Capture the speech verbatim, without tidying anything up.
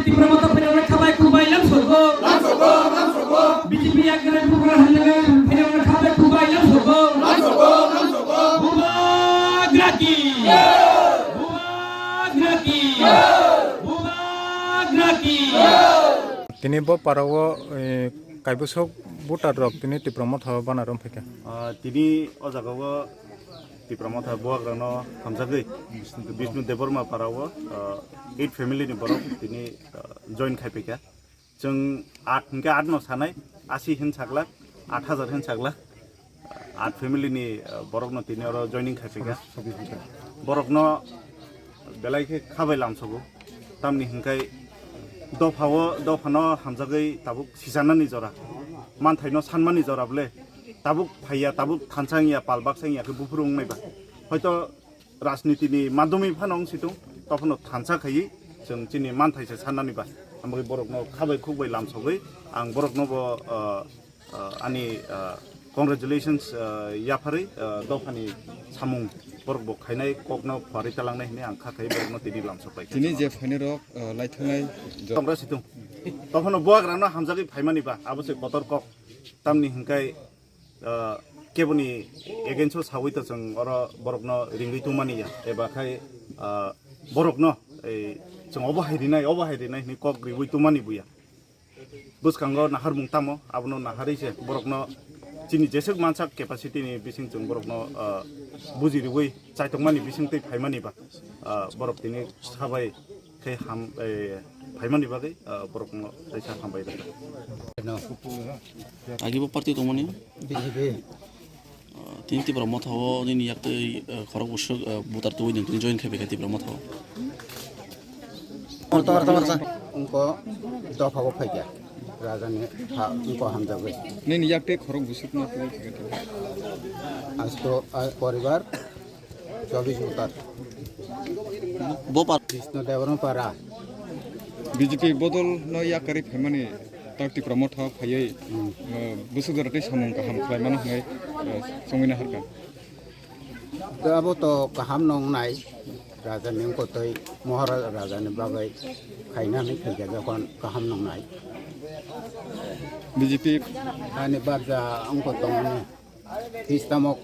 Tipra Motha phainai khabai kubai lam sorgo. Lam sorgo, lam sorgo. B J P yakni Tipra Motha phainai khabai kubai lam sorgo. Lam sorgo, lam sorgo. Bubagra ki. Bubagra ki. Bubagra ki. Tini bo parao, eh, kaibosok voter rok tini Tipra Motha o bana rom phaikha. Ah, tini o jaga o Tipra Motha bubagrano hamjagwi Bishnu Debbarma parao, ah, eight family ni borok tini, ah, join khai phaikha. Chwng at hinkhe at no sanai, asi hin saklak, at hajar hin saklak, at family ni, ah, borok no tini oro joining khai phaikha. Borok no belai khe khabai lamsogo, tamni hinkhai dophao, dophano hamjagwi tabuk sichanani jora, manthaino sanmani jora bole tabuk phaiya, tabuk thansa wngya, pal baksa wngya khe buphuru wngnaiba. Hoito rajniti ni madhyami phano wng situng, tophano thansa khaiwi chwng chini manthai se sannani ba. Amogwi borokno khabai khukbai lamsogwi ang borokno bo, ah, ah, ani, ah, congratulations, ah, yapharwi, ah, dophani samung borok bo khainai kokno phuarwi talangnai hinwi ang kha khai borokno tini lamsok bai. Tini je phainai rok, ah, laithangnai jo- Congress situng. Tophano bubagrano hamjagwi phaimani ba, abo se kotor kok. Tamni hinkhai, ah, keboni against o sawi to chwng oro borokno ringwi tongmani ya, eba khai, ah, borokno ei chwng obo hai rinai, obo hai rinai hinwi kok riwi tongmani buya. Bwskango naharmung tamo, abono naharwi se borokno chini jeswk mansak capacity ni bising chwng borokno, ah, buji riwi chaitokmani bising tei phaimani ba, ah, borok tini sabai khe ham, eh, phaimani bagwi, ah, borokno teisa hambai rwkha. Agi bo party tongmani? B J P. Ah, tini Tipra Motha o nini yak tei, ah, khorok bwswk, ah, voter tubui nung tini join khai phaikha Tipra Motha o. Tor, tor, tor, tor. Wngkha dopha bo phaikha. Rajani ha wngkha hamjagwi. Nini yak tei khorok bwswk no tubui phaikha. Asto, ah, poribar. Chobis Bhutan. Bo par- Krishna Debbarma Para. B J P bodol no yakarwi phaimani tak Tipra Motha phaiwi, hmm, uh, bwswk jora tei samung kaham khlaimano hwnwi, uh, chongwi naharkha. Da abo to kaham nongnai, raja ni wngkotwi Maharaja raja ni bagwi khaina hwnwi khaikha jokhon kaham nongnai. B J P ani barja wngkotongmani. Tistamo.